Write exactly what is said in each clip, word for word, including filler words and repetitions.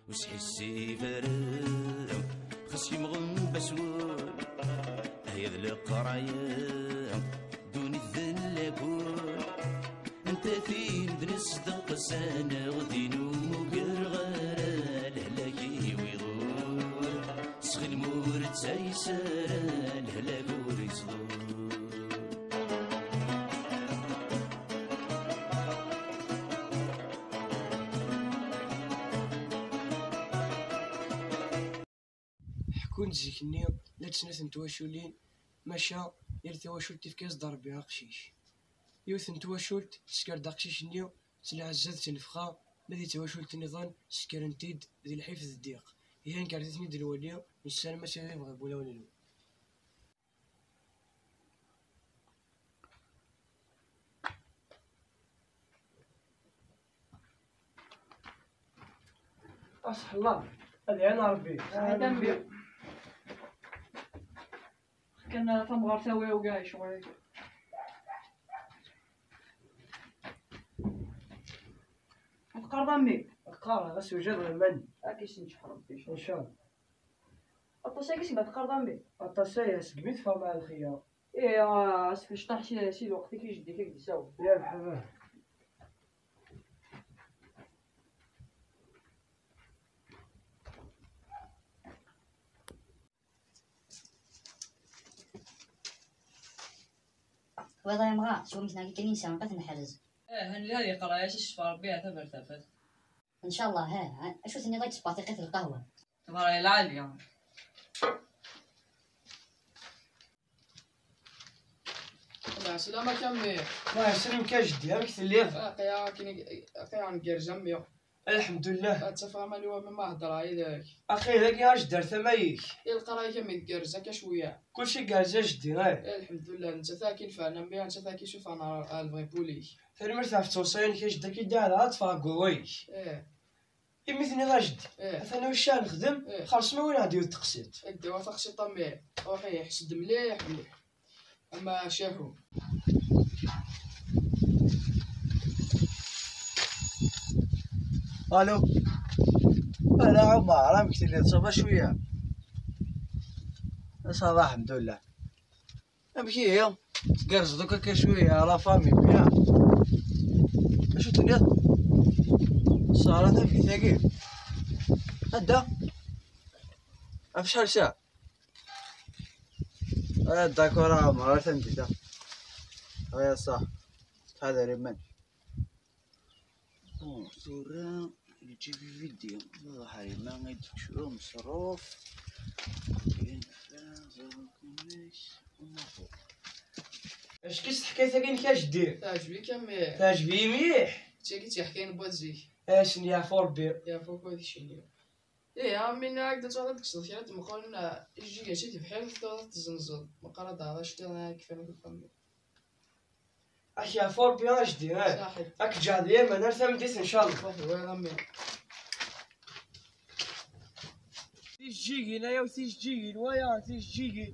Ur sḥissif ara, xas yemɣen baswel, aya d leqraya, ddunit d llakul. Anta tin d-nesdeqs-aneɣ din ur mugereɣ ara, lehlak-iw iḍul, sxedm ur ttayes ara, lehlak ur iẓdur. Ḥekkun-d zik-nni llant snat n twaculin, maca yal tawacult ifka-as-d Ṛebbi aqcic. Yiwet n twacult tesker-d aqcic-nni s lɛezza d ttnefxa, ma di twacult nniḍen skerent-t-id di lḥif d ddiq. Ihi nekk ar titen-id nwali, nessaram ad tili bɣi n wulawen-nwen. Aṣeḥla, ad iɛin Ṛebbi. Kan tamɣart awi uga icɣel. Teqqareḍ a mmi? Qqareɣ, ɣas wejdeɣ iman. Ad k-isneǧḥ Ṛebbi. Incallah. Aṭas-agi seg ma teqqareḍ a mmi? Aṭas-aya, segmi teffeɣ mɛa lxeyra. Ih, asfecṭaḥ si, si lweqt-ik i jeddi-k ak-d-isawel. Ya mḥaba. Twalaḍ a yemɣar, s wamek neɣ kan i nesɛa, ad t-neḥrez. Eh, ha nella ad yeqra-yas, ad yecfeɣ Ṛebbi ar tafat. Ncallah, ha, ha, acu tenniḍ ad yesbeɣ tiqqit n lqahwa? Tebɣa lɛali. Mɛeslama a mmi. Mɛeslama a jeddi, amek telliḍ? Aql-aɣ akken, aql-aɣ ngerrez a mmi. Lḥemdullah. Ad tafeḍ aman iwami ma heddreɣ yid-k. Aql-i dagi a jeddi ar tama-ik. I leqraya-k a mmi tgerrez akka cwiya? Kulci igerrez a jeddi, eh. Lḥemdullah, nettat akin fehna mmi, nettat akin sufan ar, ar lebɣi n wul-ik. Tanemmirt ɣef tewṣaya-inek a jeddi, akka i d-ɛad ad ffɣeɣ deg wawal-ik. Ih. Imi tenniḍ a jeddi, eh, atan uccaɛ nexdem, eh, xerṣ ma win ɛad yiwet teqsiṭ. Ddiwa taqsiṭ a mmi, ruḥ ihi ḥsed mliḥ mliḥ. Ama cahu. Alo. Ala Ɛumar, amek telliḍ? Ça va cwiya? Ça va, lḥemdullah. Amek ihi? Tgerrzeḍ akk akka cwiya, la famille, bien. Acu tenniḍ? Ṣṣehra tameddit-agi. Anda? Ɣef acḥal ssaɛa? Ah, d'accord, a Ɛumar, ar tameddit-a. Aya ṣṣeḥ. Ttḥadar iman-ik. Bon, tura lǧib ividi, d aḥrima i d-ččuɣ, meṣruf. Acu-tt teḥkayt-agi-inek a jeddi? Teɛǧeb-ik a mmi? Teɛǧeb-iyi mliḥ. D tagi i d tiḥkayin n wat zik. Ad sen-yeɛfu Rebbi. Yeɛfu-k ad kcini. Ih, a mmi, nniɣ-ak-d ad truḥeḍ ad d-tekkseḍ kra n tmeqqrin, ijjigen si tebḥirt, ad tezzenzeḍ. Meqqar ad d-taɣeḍ aceṭṭiḍ, nniɣ-ak kfan akk lqanun. Ak yeɛfu Rebbi a jeddi, eh? Saḥit. Ak ǧǧeɣ di yaman ar tameddit, ncallah. Saḥit, wa a mmi. Tijjigin, ayaw tijjigin, waya tijjigin.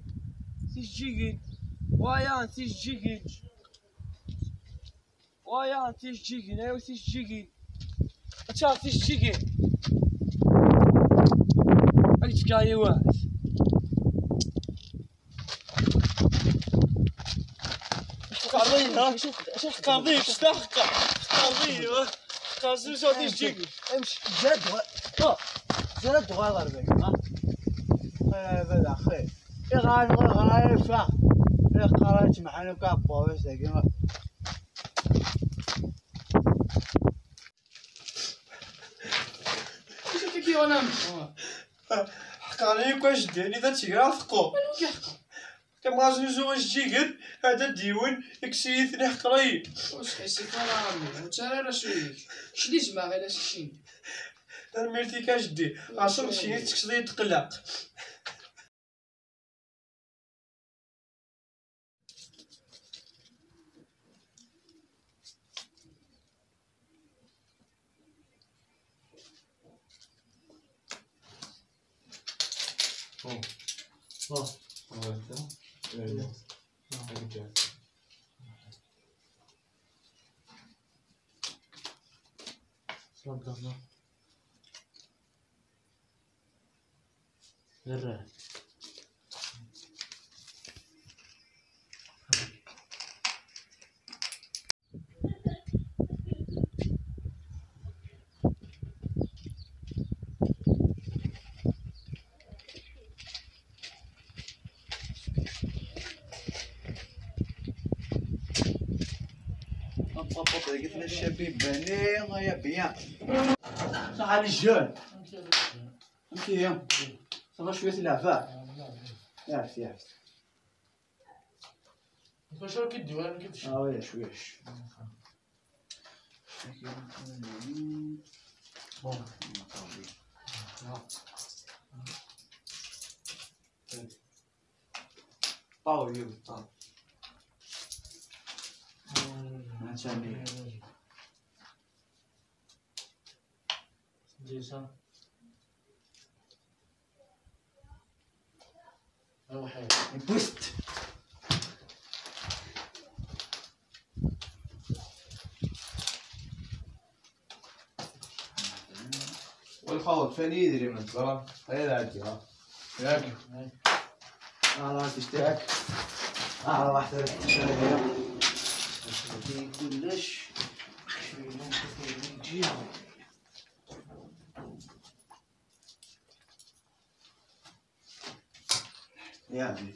Tijjigin, waya tijjigin. Waya tijjigin, ayaw tijjigin. Atta tijjigin. Ad k-d-fkeɣ yiwet. Teqqareḍ-iyi, ha? Teqqareḍ-iyi, teqqareḍ-iyi, ha? Teqqareḍ-iyi, ha? Teqqareḍ-iyi, ha? Amc-, zad wa-, oh, zad wa ɣer dagi, ha? Eh, bada, xir. Iɣan, iɣan, ifa. Iqqar-as Mḥan akk aɛebbuḍ-is dagi, ha? Acu akka k-yuɣen a mmi? Ḥeqren-iyi akk a jeddi, anida tt-greɣ teqqur. Anwa k-iḥeqren? Qqim ɣer znuzu ijeǧǧigen, ad d-yiwen, ikkes-iyi-ten, iḥeqer-iyi. Ur sḥissif ara a mmi, ur ttarra ara s wul-ik. Kečč d izem aɣilas keččini. Tanemmirt-ik a jeddi, ɣas ur keččini tettekkseḍ-iyi-d ṭṭlaq. Oh. Oh. Oh, attends. Euh, non. Ah, ok. Slap dans l'eau. Derrɛet. Hop, hop, hop, dagi tella ccabiba-nni, aya bien. Ça va les jeunes. Ok, hein. Ça va شوية تلعب. Yes, yes. Mačči ara k-id-iwan, ara k-id-icen. Ah, ouais, شوية. Bon. طاولة، طاولة. ما تسمي. ديسا. روحي. بوست. والخوض فين يدري من الزرع؟ هيا لا أجي، ها. ياك. آه، لا تشتاك. آه، راح تروح تشتري. كلش. شوي ممكن يجيهم. يعني.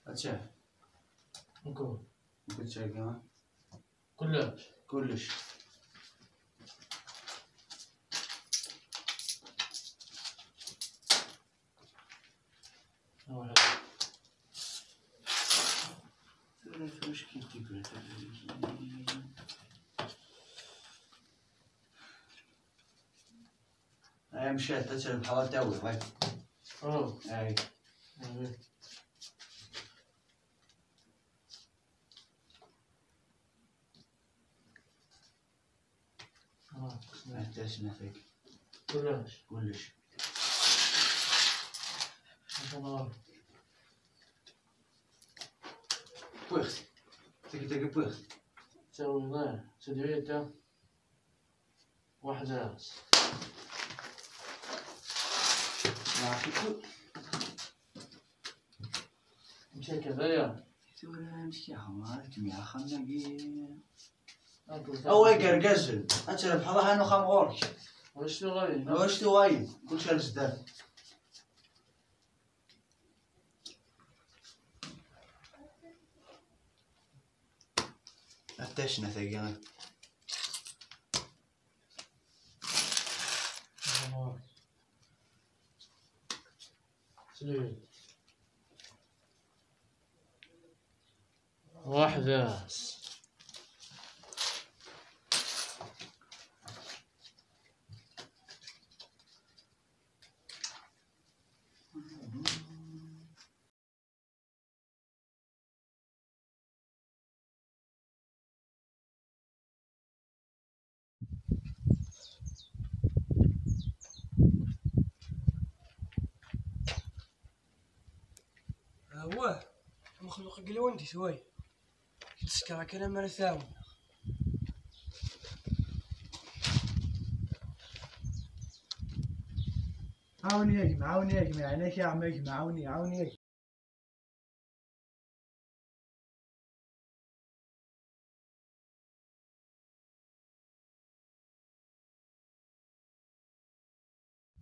هاتشاه. نكون. نكون شاكا. كلش. كلش. واحد. واش كيدير؟ هاي مشات، تسال بحال تاوي، هاي. أوه. هاي. هاي. آه. ما تاش نفيك. كلش. كلش. ما شاء الله. بويخ. تيكي تيكي بويخ. تساوي الله. تدري انت. واحدة. يعطيك. مشى كذايا. ثورة مشى عمار جميع خمنا. أوي قرقزل. أنت بحال هانو خام غورك. واش تغاين؟ واش تغاين؟ كل شيء الزدان. أتاشنا ثقيل. واحدة. Awah, amexluq n lwin di tway. Tsekra kan amar ad t-ɛawneɣ. Ɛawen-iyi a gma, ɛawen-iyi a gma, ɛni-k a ɛemmi a gma, ɛawen-iyi, ɛawen-iyi a gma.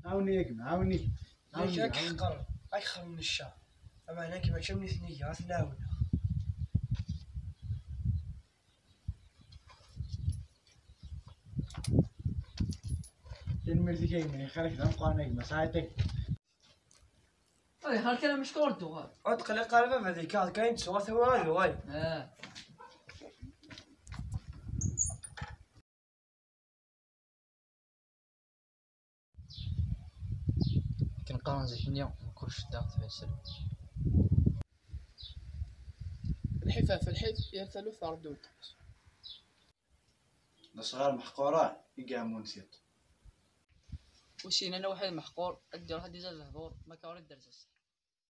Ɛawen-iyi a gma, ɛawen-iyi. Yak ɛawen-iyi, ak ɛawen-iyi. Ḥeqren, ak xermen ccer. Ameɛna-k mačči am nitni, ad ten-ɛawneɣ. Tanemmirt-ik a gma, lxir-ik d ameqqran a gma, sɛiṭ-ik. Ay, xalti, ala meckur ddɣel. Ur tqelliq ara baba, d ikɛed kan i d-sɛuɣ tura ad uɣal. Ah. Akken qqaren zik-nni, mkul cedda tefsel. Lḥif ɣef lḥif, yal taluft tṛeddu-d. D asɣar meḥquran i iɛemmun tiṭ. Ur s-yennan awḥid meḥqur, ad d-iruḥ ad d-izad lehdur, ma kawer i d-rres ass.